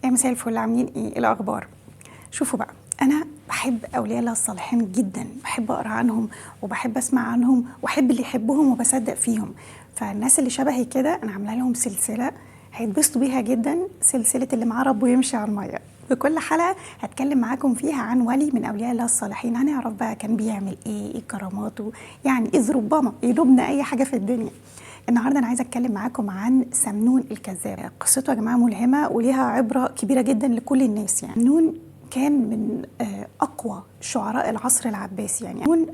يا مساء الفل، عاملين ايه؟ إيه الاخبار؟ شوفوا بقى، انا بحب اولياء الله الصالحين جدا، بحب اقرا عنهم وبحب اسمع عنهم واحب اللي يحبهم وبصدق فيهم. فالناس اللي شبهي كده انا عامله لهم سلسلة هيتبسطوا بيها جدا، سلسلة اللي معاه ربه يمشي على المية. في كل حلقة هتكلم معاكم فيها عن ولي من اولياء الله الصالحين، هنعرف بقى كان بيعمل ايه، ايه كراماته، يعني اذ ربما يدوبنا اي حاجة في الدنيا. النهارده انا عايزه اتكلم معاكم عن سمنون الكذاب. قصته يا جماعة ملهمة وليها عبره كبيرة جدا لكل الناس. يعني سمنون كان من اقوى شعراء العصر العباسي. يعني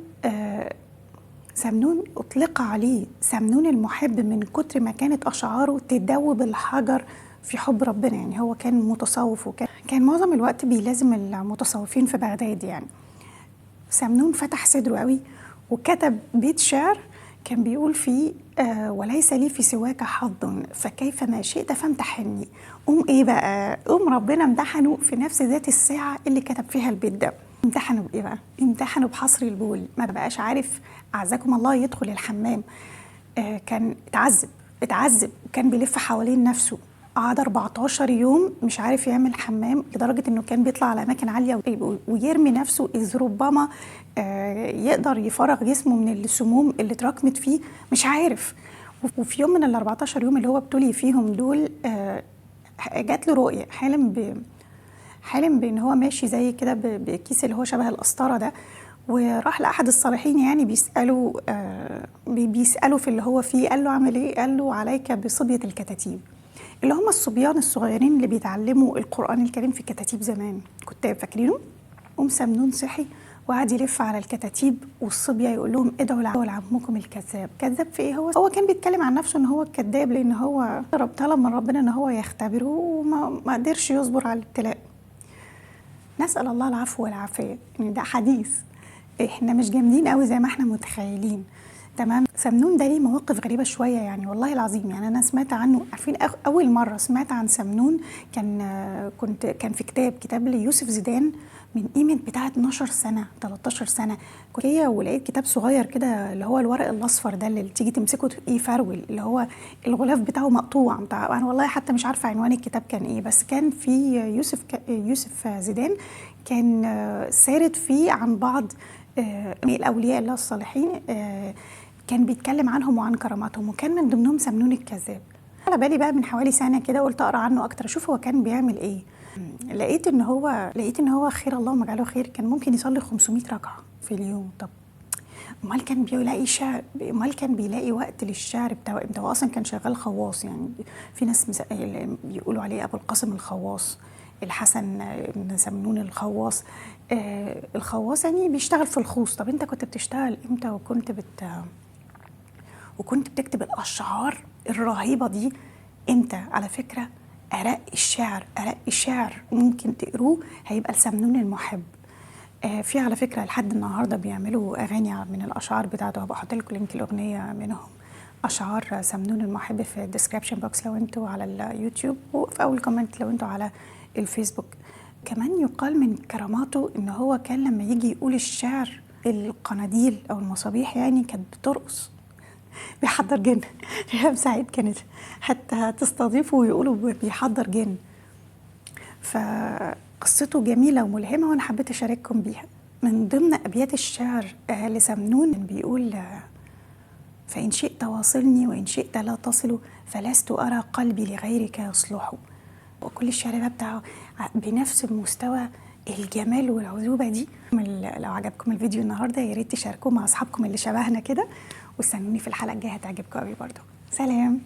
سمنون اطلق عليه سمنون المحب من كتر ما كانت اشعاره تدوب الحجر في حب ربنا. يعني هو كان متصوف وكان معظم الوقت بيلازم المتصوفين في بغداد. يعني سمنون فتح صدره قوي وكتب بيت شعر كان بيقول فيه وليس لي في سواك حظ فكيف ما شئت فامتحني. قوم ايه بقى؟ قوم ربنا امتحنه في نفس ذات الساعة اللي كتب فيها البيت ده. امتحنوا بايه بقى؟ امتحنوا بحصر البول، ما بقاش عارف اعزكم الله يدخل الحمام. كان اتعذب وكان بيلف حوالين نفسه، قعد 14 يوم مش عارف يعمل حمام، لدرجة انه كان بيطلع على اماكن عالية ويرمي نفسه اذ ربما يقدر يفرغ جسمه من السموم اللي اتراكمت فيه، مش عارف. وفي يوم من ال 14 يوم اللي هو ابتلي فيهم دول جات له رؤية، حالم بان هو ماشي زي كده بكيس اللي هو شبه القسطرة ده، وراح لأحد الصالحين يعني بيسأله بيسأله في اللي هو فيه. قال له عمل ايه؟ قال له عليك بصبية الكتاتيب، اللي هم الصبيان الصغيرين اللي بيتعلموا القرآن الكريم في الكتاتيب زمان، كنت فاكرينه؟ قوم سمنون صحي وقعد يلف على الكتاتيب والصبية يقول لهم ادعوا لعمكم الكذاب. كذاب في ايه؟ هو كان بيتكلم عن نفسه ان هو الكذاب، لان هو طلب من ربنا ان هو يختبره وما قدرش يصبر على الابتلاء. نسأل الله العفو والعافية. يعني ده حديث، احنا مش جامدين قوي زي ما احنا متخيلين. تمام. سمنون ده ليه مواقف غريبة شوية يعني، والله العظيم. يعني أنا سمعت عنه، عارفين أول مرة سمعت عن سمنون كان في كتاب ليوسف زيدان من قيمة بتاعة 12 سنة 13 سنة كنت، ولقيت كتاب صغير كده اللي هو الورق الأصفر ده اللي تيجي تمسكه تلاقيه فرول، اللي هو الغلاف بتاعه مقطوع بتاع، أنا والله حتى مش عارفة عنوان الكتاب كان إيه، بس كان في يوسف زيدان كان سارد فيه عن بعض الأولياء الله الصالحين، كان بيتكلم عنهم وعن كراماتهم، وكان من ضمنهم سمنون الكذاب. على بالي بقى من حوالي سنة كده قلت أقرأ عنه أكتر أشوف هو كان بيعمل إيه. لقيت إن هو خير الله ومجعله خير، كان ممكن يصلي 500 ركعة في اليوم. طب أمال كان بيلاقي شعر؟ أمال كان بيلاقي وقت للشعر بتاعه إمتى؟ هو أصلا كان شغال خواص، يعني في ناس بيقولوا عليه أبو القاسم الخواص، الحسن بن سمنون الخواص. الخواص يعني بيشتغل في الخوص. طب أنت كنت بتشتغل إمتى وكنت بتكتب الأشعار الرهيبة دي إمتى؟ على فكرة أرق الشعر ممكن تقروه هيبقى لسمنون المحب. في على فكرة لحد النهاردة بيعملوا أغاني من الأشعار بتاعته، هبقى أحط لكم link الأغنية منهم، أشعار سمنون المحب في ال description box لو انتوا على اليوتيوب، وفي أول comment لو انتوا على الفيسبوك. كمان يقال من كراماته إن هو كان لما يجي يقول الشعر القناديل أو المصابيح يعني كانت بترقص، بيحضر جن. ريهام سعيد كانت حتى تستضيفه ويقولوا بيحضر جن. فقصته جميلة وملهمة وأنا حبيت أشارككم بيها. من ضمن أبيات الشعر لسمنون بيقول فإن شئت واصلني وإن شئت لا تصل فلست أرى قلبي لغيرك يصلح. وكل الشعر بقى بتاعه بنفس المستوى الجمال والعذوبة دي. لو عجبكم الفيديو النهاردة يا ريت تشاركوه مع أصحابكم اللي شبهنا كده، واستنوني في الحلقة الجاية هتعجبكم قوي برضو. سلام.